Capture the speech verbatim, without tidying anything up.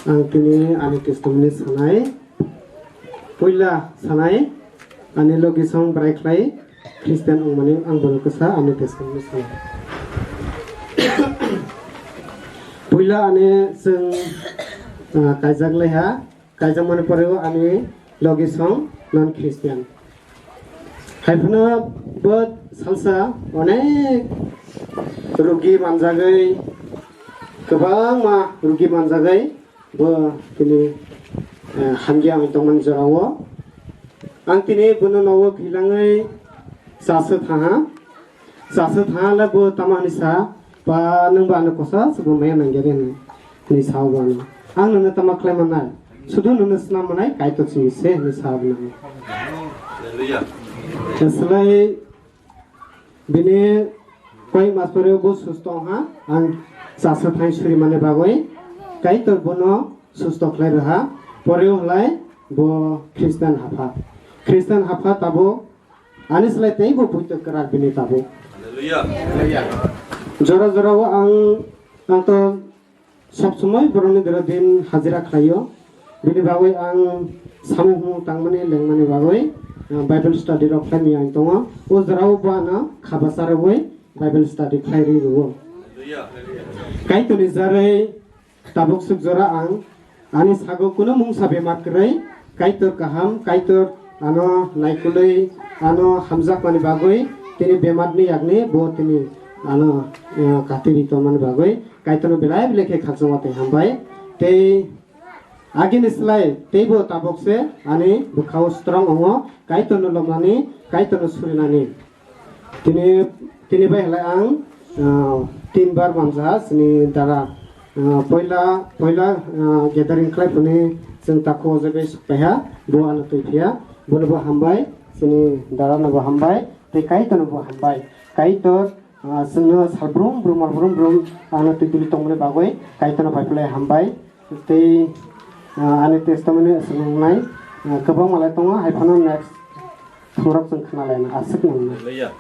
Ang tini ani testimony sanai. Puila sanai, ani logisong bwrai khlai Christian wngmani ang bono kwsa ani testimony sanai. Puila ani chwng, ah, kaijak laiha, kaijakmani poreo ani logisong non Christian. Haiphano bo salsa onek rugi manjagwi, kwbangma rugi manjagwi, bo tini, eh, hamya wng tongmani jorao. Ang tini bono nogo khilangwi chasa thaha. Chasa thaha le bo tamo hinwi sa, "Ba, nwng ba ano kosa se bo maya nangyari," hinwi, hinwi sao bo ano. Ang nono tamo khlai mannai? Sudu nono snam mannai Kaitor simi se hinwi sao bo nang. Hallelujah. Slai bini koi mas pore bo susto ha, ang chasa thai suri mani bagwi Kaitor bono susto khlai rwha. Pore halai bo Christian hapha. Christian hapha tabo ani slai tei bo puito kwrak bini tabo. Hallelujah. Jora jora o ang, ang to sob somoi borokni dera din hajira khlaio. Bini bagwi ang samung humung tangmani lengmani bagwi, ah, Bible study rok khlai miyang tongo. O jorao bo ano kha basa rwui Bible study khlai rwi rwo. Kaitorni jarwi tabuk swk jora ang ani sago kuno mungsa bemar kwrwi, Kaitor kaham, Kaitor ano naikolwi, ano hamjakmani bagwi tini bemarni yakni bo tini ano, eh, katwi ri tongmani bagwi Kaitorno belai belai khe khakchangma tei hambai. Tei agini slai teibo tabuk se ani bwkhao strong wngo, Kaitorno lomnani, Kaitorno surinani. Tini, tini bai halai ang, ah, tin bar manja sini dara, ah, poila, poila, ah, gathering khlai phani chwng takhuk o jaga suk paiha, bo ano twi phiya, bono bo hambai, sini dara no bo hambai, tei Kaitor no bo hambai. Kaitor, ah, chwngno sal brum brum, mal brum brum, ano twi tuli tongmani bagwi Kaitor no bai phlai hambai, tei, ah, ani testimony chwng nai, ah, kwbangma lai tongo, hai phano next Thungrok chwng khna laina aswk nangna. Hallelujah.